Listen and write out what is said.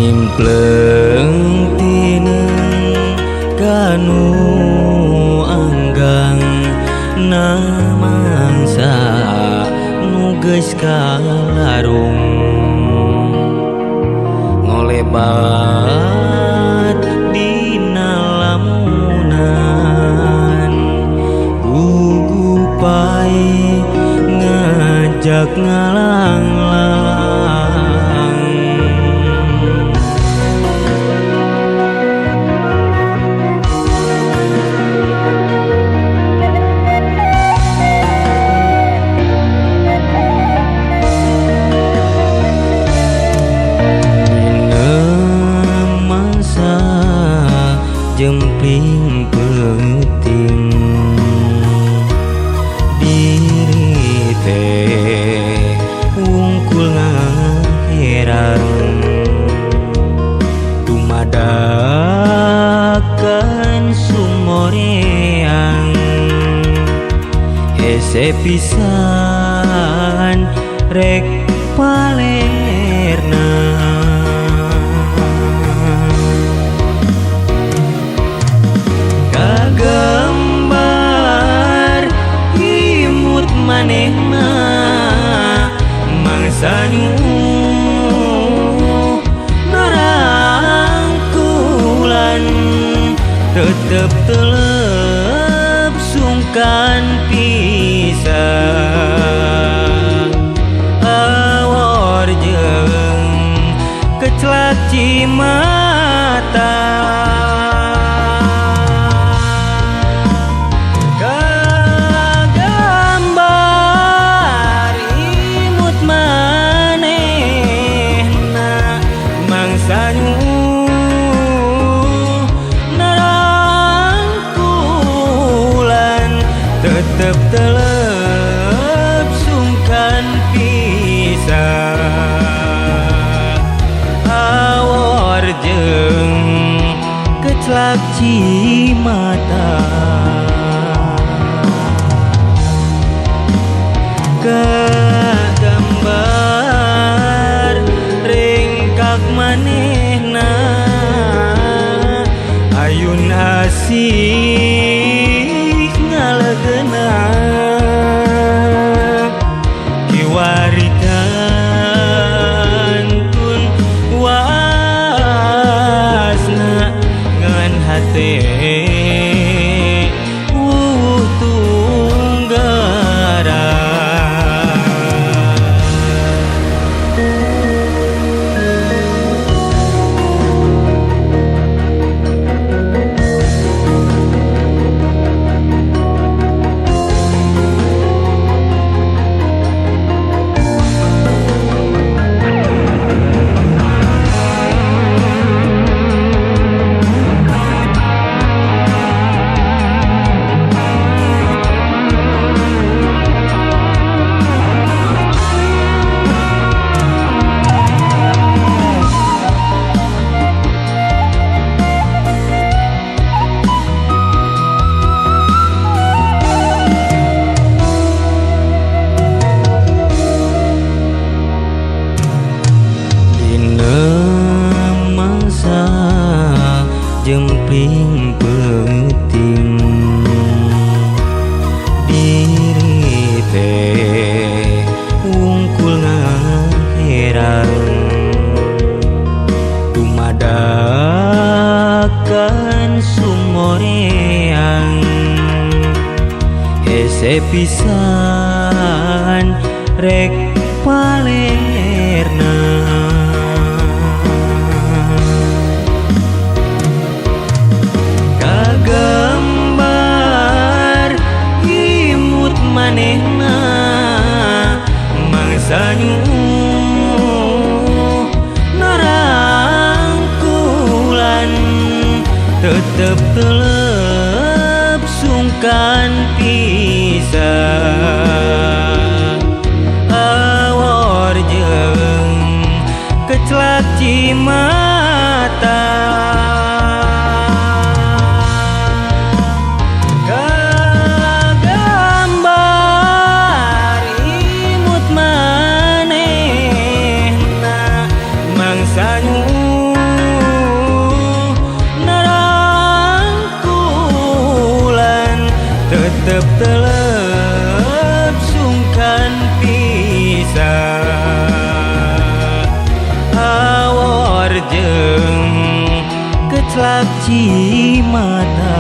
Nimpleng tineng kanu anggang namangsa nu geus kalarung ngolebat dina lamunan gugupai ngajak ngalanglang. Jempling peuting diri teh wungkul ngaherang dumadakan sumoreang hese pisan rek palerna. Gambar imut manehna mangsa narangkulan tetep telep sungkan pisah awor jeung kecelak cimata. Tetep telep sungkan pisah awor jeung kecelak cimata. Kagambar ringkak manehna ayun asih ngalegena kiwari kantun wasna ngan hate wuh tunggara. Jempling peuting diri teh wungkul ngaherang dumadakan sumoreang hese pisan rek palerna. Gambar imut manehna mangsa narangkulan tetep telep sungkan pisah awor jeung kecelak cimata. Gambar imut manehna mangsa. jeung kecelak cimata.